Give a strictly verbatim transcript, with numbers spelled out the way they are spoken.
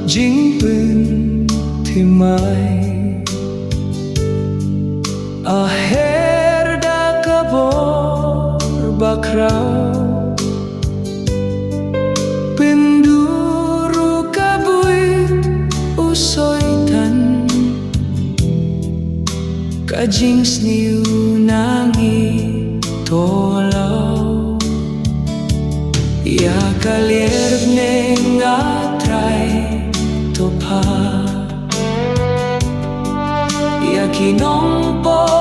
Jingpynthymmai a her da ka bor bakhraw, pynduh ruh ka buit u Soitan. Ka jingsniew na ngi to law, ïa ka lier bneng, ah Trai, to pha ïa ki nongpop